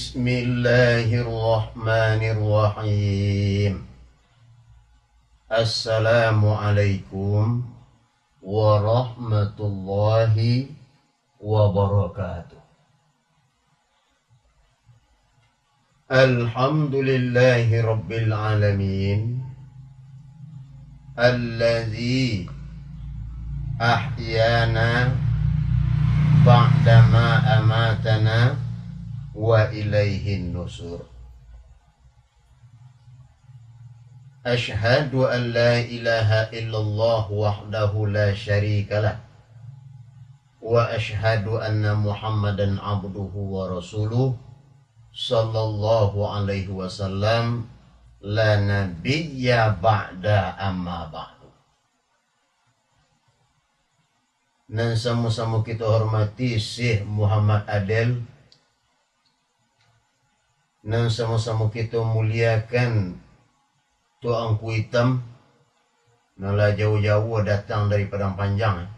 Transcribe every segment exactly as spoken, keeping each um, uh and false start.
Bismillahirrahmanirrahim. Assalamualaikum warahmatullahi wabarakatuh. Alhamdulillahi rabbil alamin, allazi ahyana ba'dama amatana wa ilaihin nusur. Asyhadu an la ilaha illallah wahdahu la syarikalah, wa asyhadu anna Muhammadan abduhu wa rasuluh, sallallahu alaihi wasallam, la nabiyya ba'da, amma ba'du. Nan samo-samo kito hormati Syekh Muhammad Adel, nan samo-samo kito muliakan Tuangku Itam, nan lah jauah-jauah datang dari Padang Panjang,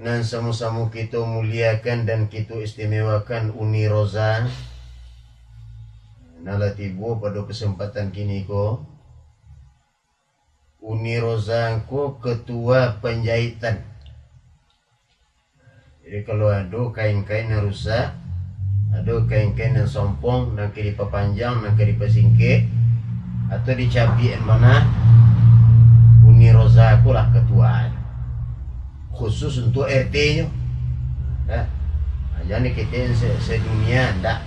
nan samo-samo kito muliakan dan kito istimewakan Uni Roza, nan lah tibo pado kesempatan kini ko. Uni Roza ko ketua penjahitan. Jadi, kalau ado kain-kain nan rusak, ado kain-kain nan sompong, nan ka dipapanjang, nan ka dipasingkek, atau dicabiak bana, Uni Roza ko lah ketuanyo. Khusus untuk R T-nyo. Nah, jan dikecek se-, sedunia, ndak.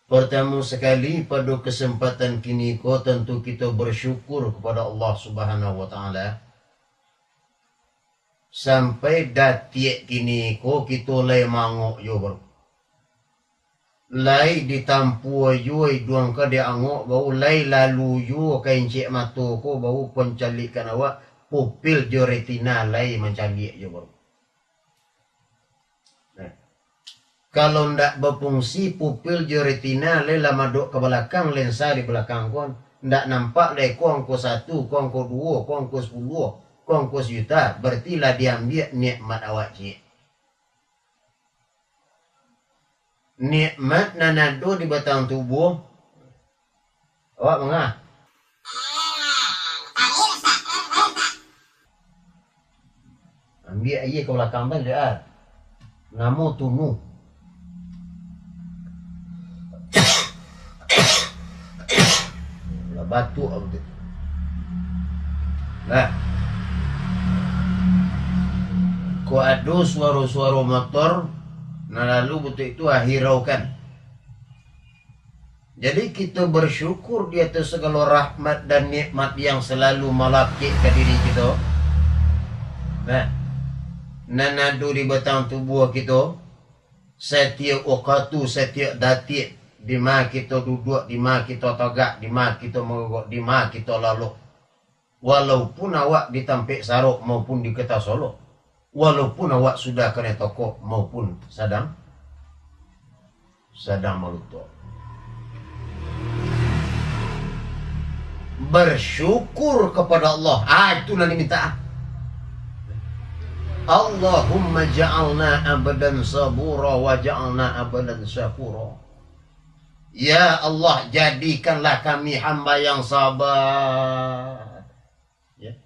Pertamo sakali, pado kesempatan kini ko, tantu kito bersyukur kepada Allah Subhanahu wa Ta'ala. Sampai datiak kini ko, kito lai maangok juo baru. Lai ditampua juo iduang ka diangok baru, lai lalu juo ka incek mato ko baru, pancaliakan awak, pupil jo retina lai mancaliak juo baru. Nah, kalau ndak bafungsi pupil jo retina, lai lah madok ka balakang, lensa di balakang ko, ndak nampak lai ko angko satu, ko angko duo, ko angko sapuluah, ko angko sajuta, barati lah diambiak nikmat awak ciek. Nikmat nan ado di batang tubuah, awak mangah. Ambiak aia ka balakang tu, Ar. Namo tunu. Lah batuak butek tu. Nah. Kok ado suaro-suaro motor, nan lalu butek tu hiraukan. Jadi, kito bersyukur di ateh sagalo rahmat dan nikmat yang salalu malapekkan ka diri kito. Nah, nan ado di batang tubuah kito, satiok wakatu, satiok datiak, di ma kito duduak, di ma kito tagak, di ma kito magogok, di ma kito lalok. Walaupun awak di tampek sarok maupun di kota Solok, walaupun awak sudah kanai tokok maupun sadang, sadang malutok. Bersyukur kepada Allah. Ah, itu nan diminta. Allahumma ja'alna abdan sabura wa ja'alna abdan syakura. Ya Allah, jadikanlah kami hamba yang sabar. Ya.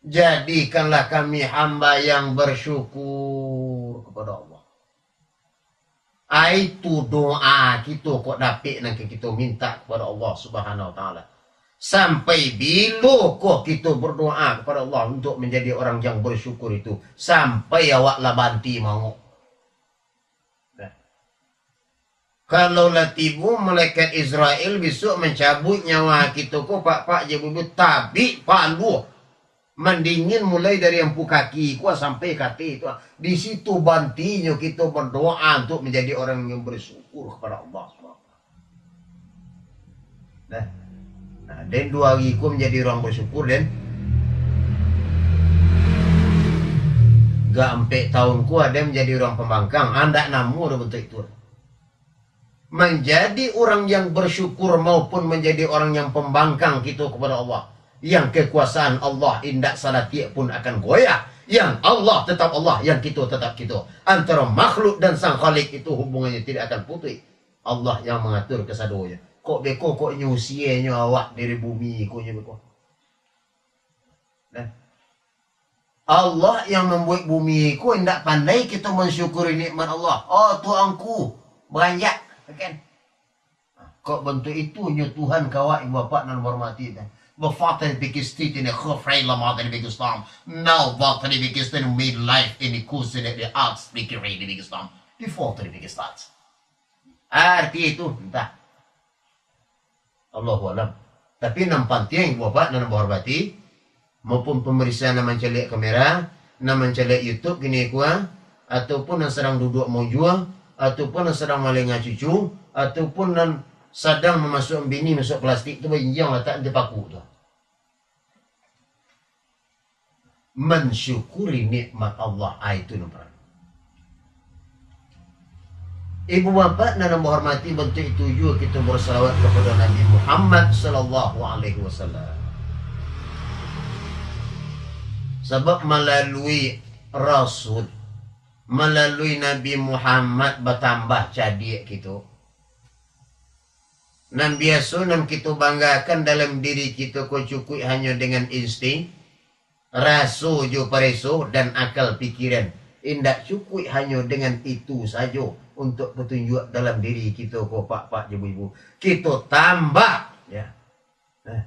Jadikanlah kami hamba yang bersyukur kepada Allah. Ai tu doa kito kok dapek nan ka kito minta kepada Allah Subhanahu wa Ta'ala. Sampai bilo koh kito berdoa kepada Allah untuk menjadi orang yang bersyukur itu? Sampai awak lah banti mangok. Nah. Kalau lah tibo malaikat Israel bisuak mancabuik nyawa kito ko, pak-pak je bubu tabik paluah. Mandingin mulai dari ampu kaki ko sampai ka ateh tu. Di situ bantinyo kito berdoa untuk menjadi orang yang bersyukur kepada Allah. Nah. Nah, den duo hari ko manjadi urang bersyukur, den. Gak ampek tahun ko ado manjadi urang pambangkang. Andak namo dah bentuk itu. Manjadi urang yang bersyukur maupun manjadi urang yang pambangkang kito kepada Allah. Yang kekuasaan Allah indak salatiak pun akan goyah. Yang Allah tetap Allah, yang kito tetap kito. Antaro makhluk dan Sang Khalik itu hubungannyo tidak akan putuih. Allah yang mangatur kasadonyo. Kok beko, kok nyo usienyo awak dari bumi ko nyo beko? Nah. Allah yang mambuek bumi ko, indak pandai kito mansyukuri nikmat Allah. Oh, tuangku, baranjak, kan? Kok bantuak itu nyo Tuhan ka awak, ibu bapak nan bahormati, kan? Before the biggest thing in the whole frame of the biggest storm. Now, what the biggest thing made life in the course of the arts, the great the biggest storm. Before the biggest start. Arti itu, entah. Allahu alam. Tapi nan pantiang, ibu bapak nan bahormati, maupun pemirsa nan mancaliak kamera, nan mancaliak YouTube kini ko, ataupun nan sadang duduak maujua, ataupun nan sadang malengah cucu, ataupun nan sadang mamasuak bini masuak plastik tu, bainjang latak di paku tu. Mansyukuri nikmat Allah, ah, itu nan paralu. Ibu bapak nan ambo hormati, bantuak itu juo kito bersalawat kepada Nabi Muhammad sallallahu alaihi wasallam. Sabab malalui Rasul, malalui Nabi Muhammad batambah cadiak kito. Nan biaso nan kito banggakan dalam diri kito ko cukuik hanyo dengan insting, raso jo pareso, dan akal pikiran. Indak cukuik hanyo dengan itu sajo untuak patunjuak dalam diri kito ko, pak-pak jo ibu-ibu. Kito tambah, ya. Nah,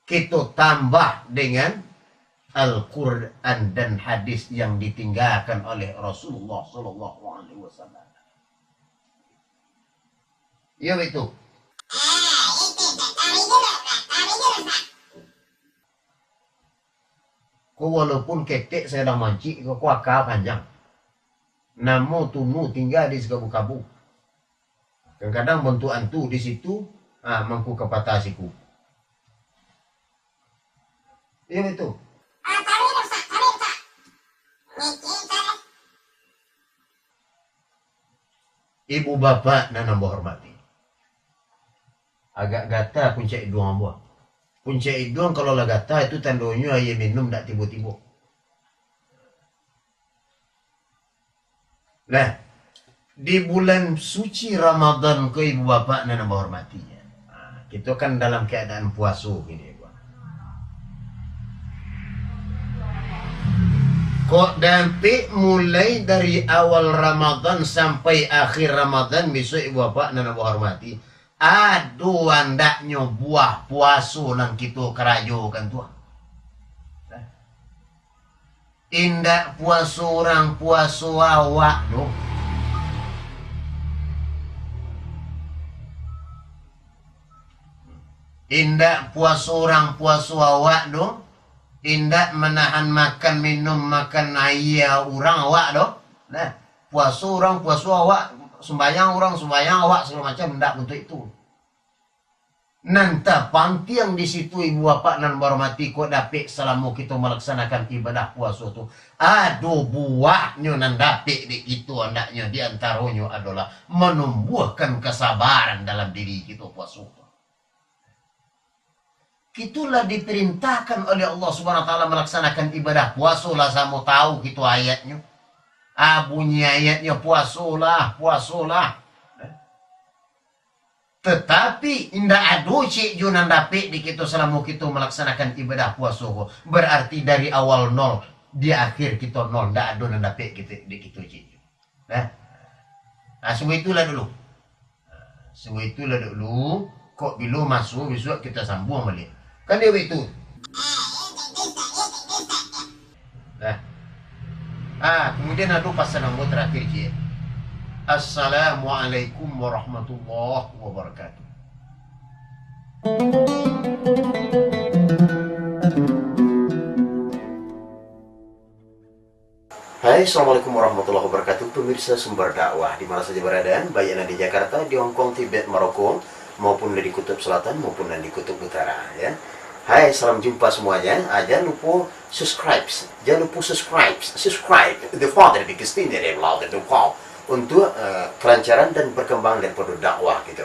kito tambah dengan Al-Quran dan hadis yang ditinggalkan oleh Rasulullah sallallahu alaihi wasallam. Iyo, baitu. Ko walaupun ketek sadang mancik, ko, ko aka panjang. Namo tunu tingga di sakabu-kabu. Kadang-kadang bantuak antu di situ, ah, mangku kapatah siku. Iyo, baitu. Ibu bapak nan ambo hormati. Agak gata puncak iduang ambo. Puncak iduang kalau lah gata, itu tandonyo aia minum ndak tibo-tibo. Nah, di bulan suci Ramadan ko, ibu bapak nan ambo hormati, nah, kito kan dalam keadaan puaso kini ko. Kok dapek mulai dari awal Ramadan sampai akhir Ramadan, bisuak ibu bapak nan ambo hormati, ado andaknyo buah puaso nan kito karajokan tu. Indak puaso urang, puaso awak doh. Indak puaso urang, puaso awak doh. Indak manahan makan minum, makan aia urang awak doh. Nah, puaso urang, puaso awak, sumbayang urang, sumbayang awak, sagalo macam, indak bantuak itu. Nan tapantiang di situ, ibu bapak nan bahormati, kok dapek salamo kito malaksanakan ibadah puaso tu, ado buahnyo nan dapek dek kito, andaknyo di antaronyo adolah manumbuahkan kasabaran dalam diri kito puaso tu. Kito lah diparintahkan oleh Allah Subhanahu wa Taala malaksanakan ibadah puaso, lah samo tahu kito ayatnyo. Ah, bunyi ayatnyo, "Puasolah, puasolah." Tatapi, indak ado ciek juo nan dapek di kito salamo kito malaksanakan ibadah puaso ko. Bararti dari awal nol, di akhir kito nol, indak ado nan dapek kito, di kito ciek juo. Nah, nah, subaitulah dulu. Nah, subaitulah dulu. Kok bilo maso, bisuak kito sambuang baliak. Kan iyo baitu? Nah. Ah, kamudian ado pasan ambo tarakhir, ciek. Assalamualaikum warahmatullahi wabarakatuh. Hai, assalamualaikum warahmatullahi wabarakatuh, pemirsa Sumber Dakwah, di mana saja berada, baik yang di Jakarta, di Hong Kong, Tibet, Maroko, maupun di Kutub Selatan, maupun di Kutub Utara, ya. Hai, salam jumpa semuanya. Ah, jangan lupa subscribe, jangan lupa subscribe, subscribe the Father Bikin Stinner yang louder the call untuk, eh, kelancaran dan perkembangan daripada dakwah gitu.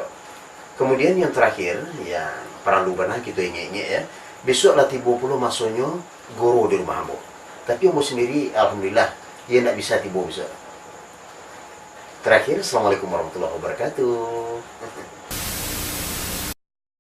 Kemudian yang terakhir, ya, perlu benar kita ingat-ingat, ya. Besok lah tibo pulo masonyo guru di rumah ambo. Tapi ambo sendiri, alhamdulillah, iyo ndak bisa tibo besok. Terakhir, assalamualaikum warahmatullahi wabarakatuh.